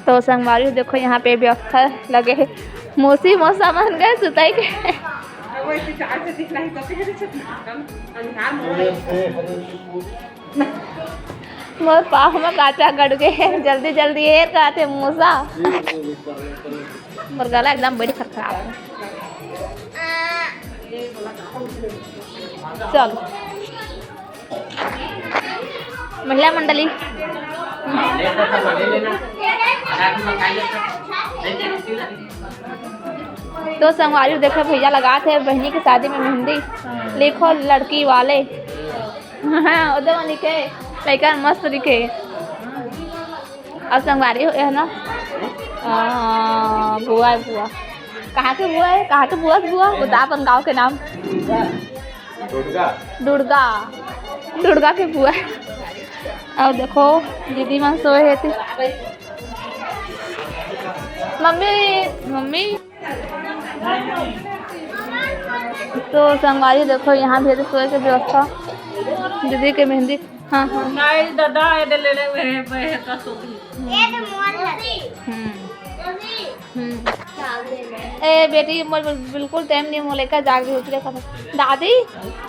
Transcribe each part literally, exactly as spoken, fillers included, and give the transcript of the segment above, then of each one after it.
तो संगवारी हो, देखो यहाँ पे व्यवस्था लगे हे, मौसी मौसा मन गए सुताई के। मोर पाँव में कांटा गड़ गे हे, जल्दी जल्दी एर काथे मूसा। मोर गला एकदम बड़ी खराब हे। चल, महिला मंडली। तो संगवारी देखो, भैया लगात हे बहिनी के शादी में मेहंदी, लिखो लड़की वाले। हाँ, ओदे वाली के लइका मस्त दिखे। अउ संगवारी हो, ये हे ना? हाँ, बुआ हे, बुआ। कहाँ के बुआ हे? कहाँ के बुआ के बुआ? बता अपन गाँव के नाम। दुर्गा। दुर्गा। दुर्गा के बुआ। अउ देखो, दीदी मन सोए हे ते। Mummy, mummy. तो संगवारी देखो, यहाँ भी हे सोए के व्यवस्था। दीदी के मेहंदी। हाँ, हाँ। नहीं दादा, ये दे ले ले, वे, वे का सोती। हम्म। हम्म। ए बेटी, मोर बिल-, बिल्कुल टाइम नहीं, मोर लइका जाग रही होती है। दादी,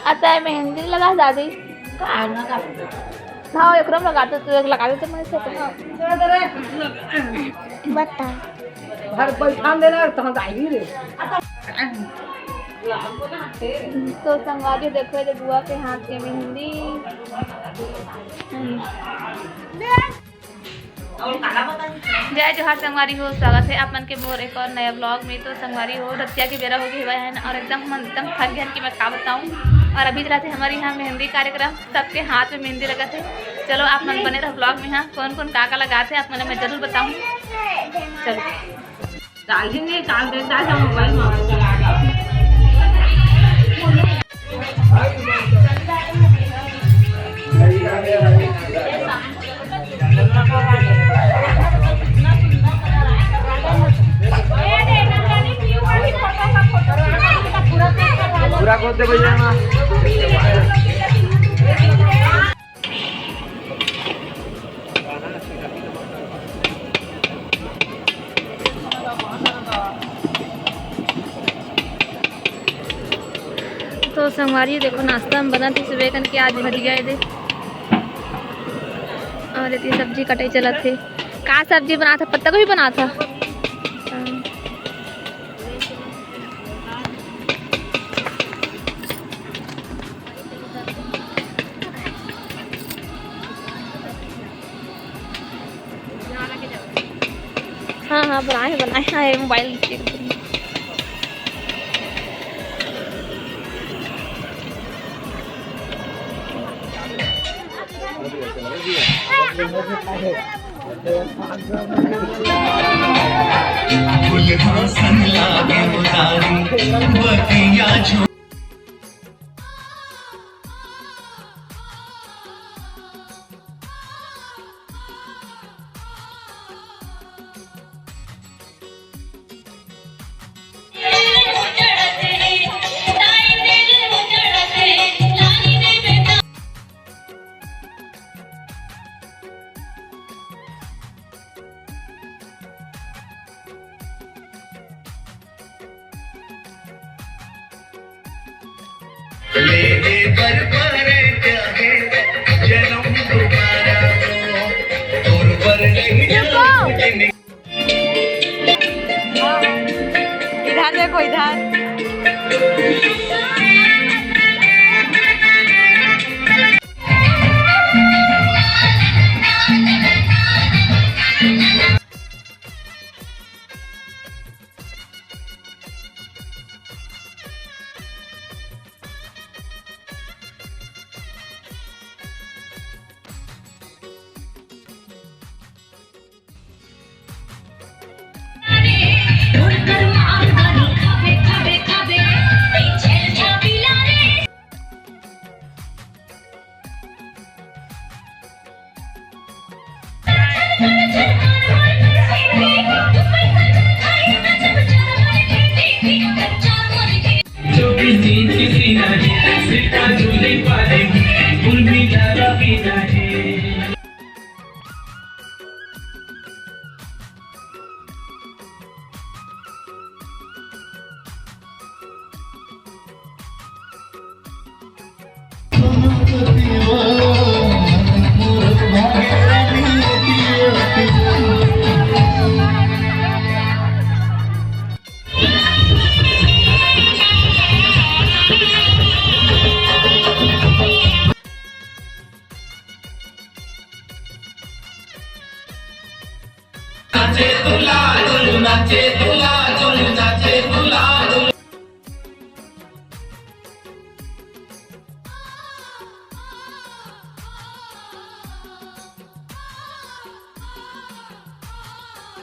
अतः मेहंदी लगा दादी। हाँ, एकरो में लगा दे, तू एक लगा दे, तो मैं से बता। घर बैठा देना, तहाँ जाएगी रे। तो संगवारी देखो, ये बुआ के हाथ के मेहंदी। जय जोहार संगवारी हो, स्वागत हे आप मन के मोर एक और नया vlog में। तो संगवारी हो, रतिया के बेरा हो गे हवय हे ना, अउ एकदम हम एकदम थक गे हन कि मैं का बताऊं। अउ अभी चलत हे हमर यहाँ मेहंदी कार्यक्रम, सबके हाथ में मेहंदी लगत हे। चलो आप मन बने रहो vlog में, हाँ, कौन कौन का का लगात हे आप मन मैं जरूर बताऊं। चलो। डाल ही नहीं, डाल दे, डाल दे मोबाइल में। पूरा कर दे भैया ना। तो संगवारी देखो, नाश्ता में बनत हे सुबह कन के आज भजिया ए दे, अउ एती सब्जी कटाई चलत हे। का सब्जी बनात हे? पत्ता गोभी बनात हे। हाँ, हाँ, बनाए हे, बनाए हे, मोबाइल चेक करिए। इधर देखो, इधर।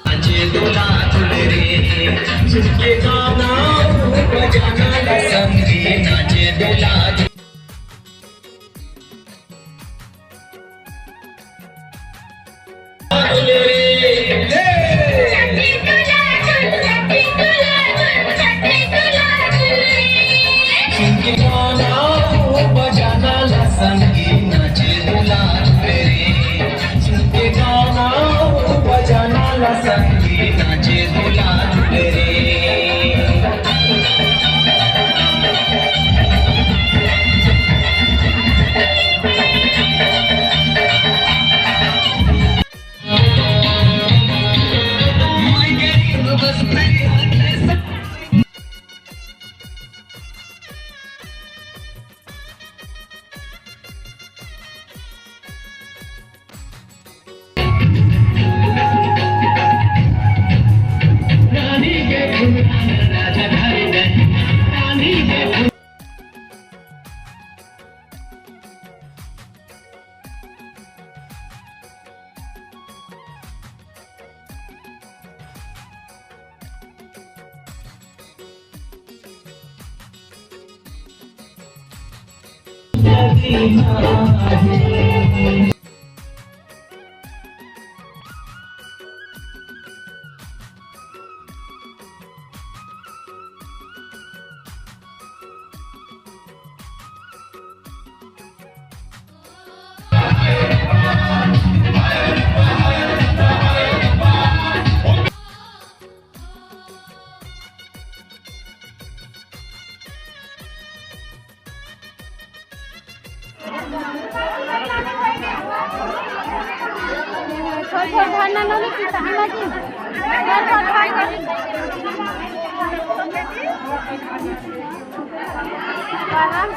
नाचे दूल्हा दुल्हन रे, सुन के गाना बजाना ला संगी, नाचे दूल्हा दुल्हन रे। सुन के गाना बजाना ला संगी, नाचे दूल्हा दुल्हन रे। सुन के गाना बजाना ला संगी, नाचे दूल्हा दुल्हन रे।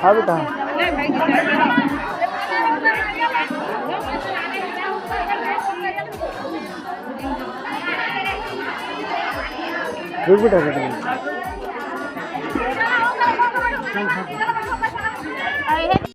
हाँ बेटा। रुक बेटा, रुक बेटा।